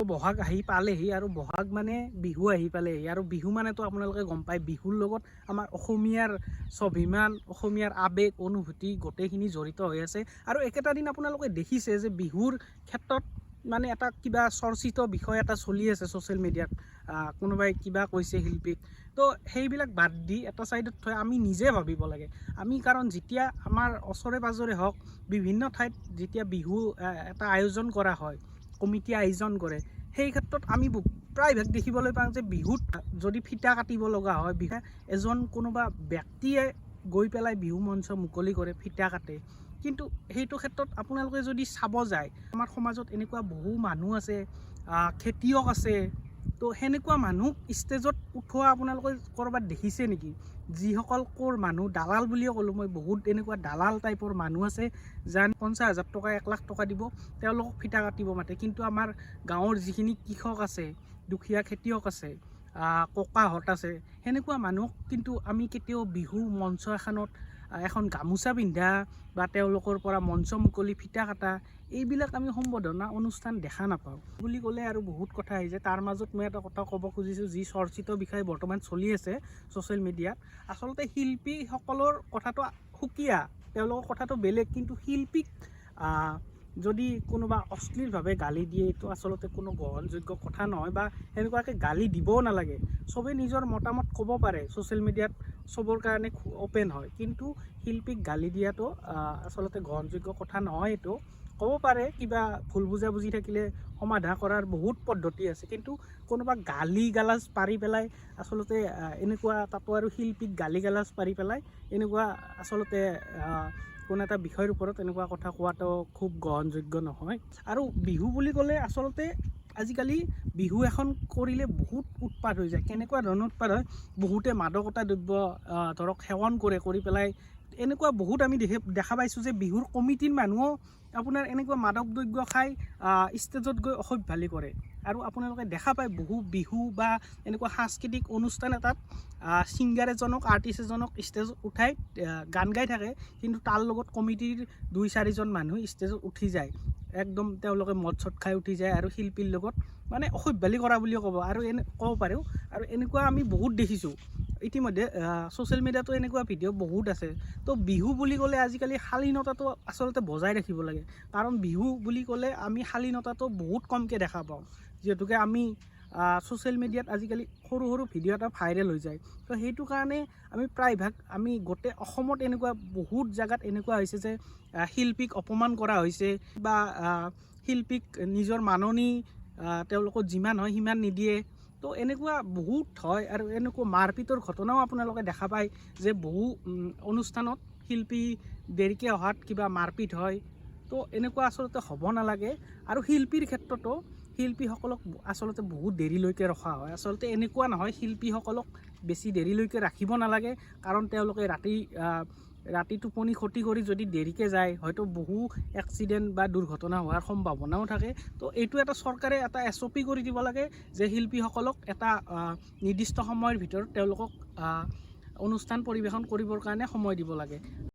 বহাগ আহি পালেহি আৰু বহাগ মানে বিহু আহি পালেহি। আৰু বিহু মানেতো আপোনালোকে গম পায়, বিহুৰ লগত আমাৰ অসমীয়াৰ স্বাভিমান, অসমীয়াৰ আৱেগ অনুভূতি গোটেইখিনি জড়িত হৈ আছে। আৰু একেটা দিন আপোনালোকে দেখিছে যে বিহুৰ ক্ষেত্ৰত মানে এটা কিবা চৰ্চিত বিষয় এটা চলি আছে ছ'চিয়েল মিডিয়াত, কোনোবাই কিবা কৈছে শিল্পীক। তো সেইবিলাক বাদ দি এটা ছাইডত থৈ আমি নিজে ভাবিব লাগে আমি, কাৰণ যেতিয়া আমাৰ ওচৰে পাঁজৰে হওক, বিভিন্ন ঠাইত যেতিয়া বিহু এটা আয়োজন কৰা হয়, কমিটিয়ে আয়োজন কৰে, সেই ক্ষেত্ৰত আমি প্ৰায়ভাগ দেখিবলৈ পাওঁ যে বিহুত যদি ফিটা কাটিব লগা হয়, বিহু এজন কোনোবা ব্যক্তিয়ে গৈ পেলাই বিহু মঞ্চ মুকলি কৰে, ফিটা কাটে। কিন্তু সেইটো ক্ষেত্ৰত আপোনালোকে যদি চাব যায়, আমাৰ সমাজত এনেকুৱা বহু মানুহ আছে, খেতিয়ক আছে। তো সেনেকুৱা মানুহক ষ্টেজত উঠোৱা আপোনালোকে ক'ৰবাত দেখিছে নেকি? যিসকল ক'ৰ মানুহ, দালাল বুলিয়ে ক'লোঁ মই, বহুত এনেকুৱা দালাল টাইপৰ মানুহ আছে, যাৰ 50,000 টকা, 1 লাখ টকা দিব, তেওঁলোকক ফিটা কাটিব মাতে। কিন্তু আমাৰ গাঁৱৰ যিখিনি কৃষক আছে, দুখীয়া খেতিয়ক আছে, ককাহঁত আছে, সেনেকুৱা মানুহক কিন্তু আমি কেতিয়াও বিহু মঞ্চ এখনত এখন গামোচা পিন্ধা বা তেওঁলোকৰ পৰা মঞ্চ মুকলি, ফিটা কটা, এইবিলাক আমি সম্বৰ্ধনা অনুষ্ঠান দেখা নাপাওঁ বুলি ক'লে আৰু বহুত কথা আহি যায়। তাৰ মাজত মই এটা কথা ক'ব খুজিছোঁ, যি চৰ্চিত বিষয় বৰ্তমান চলি আছে ছ'চিয়েল মিডিয়াত। আচলতে শিল্পীসকলৰ কথাটো সুকীয়া, তেওঁলোকৰ কথাটো বেলেগ। কিন্তু শিল্পীক যদি কোনোবা অশ্লীলভাৱে গালি দিয়ে, এইটো আচলতে কোনো গ্ৰহণযোগ্য কথা নহয় বা সেনেকুৱাকৈ গালি দিবও নালাগে। চবেই নিজৰ মতামত ক'ব পাৰে, ছ'চিয়েল মিডিয়াত চবৰ কাৰণে অ'পেন হয়। কিন্তু শিল্পীক গালি দিয়াটো আচলতে গ্ৰহণযোগ্য কথা নহয়। এইটো ক'ব পাৰে, কিবা ভুল বুজাবুজি থাকিলে সমাধা কৰাৰ বহুত পদ্ধতি আছে। কিন্তু কোনোবা গালি গালাজ পাৰি পেলাই আচলতে এনেকুৱা, তাতো আৰু শিল্পীক গালি গালাজ পাৰি পেলাই এনেকুৱা আচলতে কোনো এটা বিষয়ৰ ওপৰত এনেকুৱা কথা কোৱাটো খুব গ্ৰহণযোগ্য নহয়। আৰু বিহু বুলি ক'লে আচলতে আজিকালি বিহু এখন কৰিলে বহুত উৎপাত হৈ যায়। কেনেকুৱা ধৰণৰ উৎপাত হয়? বহুতে মাদকতা দ্ৰব্য ধৰক সেৱন কৰে, কৰি পেলাই এনেকুৱা বহুত আমি দেখা পাইছোঁ যে বিহুৰ কমিটিৰ মানুহো আপোনাৰ এনেকুৱা মাদক দ্ৰব্য খাই ষ্টেজত গৈ অসভ্যালি কৰে। আৰু আপোনালোকে দেখা পায়, বহু বিহু বা এনেকুৱা সাংস্কৃতিক অনুষ্ঠান এটাত ছিংগাৰ এজনক, আৰ্টিষ্ট এজনক ষ্টেজত উঠাই গান গাই থাকে, কিন্তু তাৰ লগত কমিটিৰ দুই চাৰিজন মানুহ ষ্টেজত উঠি যায়, একদম তেওঁলোকে মদ চদ খাই উঠি যায় আৰু শিল্পীৰ লগত মানে অসভ্যালি কৰা বুলিও ক'ব আৰু এনে ক'ব পাৰোঁ। আৰু এনেকুৱা আমি বহুত দেখিছোঁ ইতিমধ্যে, ছ'চিয়েল মিডিয়াতো এনেকুৱা ভিডিঅ' বহুত আছে। তো বিহু বুলি ক'লে আজিকালি শালীনতাটো আচলতে বজাই ৰাখিব লাগে, কাৰণ বিহু বুলি ক'লে আমি শালীনতাটো বহুত কমকৈ দেখা পাওঁ, যিহেতুকে আমি ছ'চিয়েল মিডিয়াত আজিকালি সৰু সৰু ভিডিঅ' এটা ভাইৰেল হৈ যায়। তো সেইটো কাৰণে আমি প্ৰায়ভাগ আমি গোটেই অসমত এনেকুৱা বহুত জেগাত এনেকুৱা হৈছে যে শিল্পীক অপমান কৰা হৈছে বা শিল্পীক নিজৰ মাননি তেওঁলোকক যিমান হয় সিমান নিদিয়ে। তো এনেকুৱা বহুত হয়। আৰু এনেকুৱা মাৰপিটৰ ঘটনাও আপোনালোকে দেখা পায় যে বহু অনুষ্ঠানত শিল্পী দেৰিকৈ অহাত কিবা মাৰপিট হয়। তো এনেকুৱা আচলতে হ'ব নালাগে। আৰু শিল্পীৰ ক্ষেত্ৰতো শিল্পীসকলক আচলতে বহুত দেৰিলৈকে ৰখা হয়। আচলতে এনেকুৱা নহয়, শিল্পীসকলক বেছি দেৰিলৈকে ৰাখিব নালাগে, কাৰণ তেওঁলোকে ৰাতি টোপনি ক্ষতি কৰি যদি দেৰিকৈ যায়, হয়তো বহু এক্সিডেণ্ট বা দুৰ্ঘটনা হোৱাৰ সম্ভাৱনাও থাকে। তো এইটো এটা চৰকাৰে এটা এছঅ'পি কৰি দিব লাগে যে শিল্পীসকলক এটা নিৰ্দিষ্ট সময়ৰ ভিতৰত তেওঁলোকক অনুষ্ঠান পৰিৱেশন কৰিবৰ কাৰণে সময় দিব লাগে।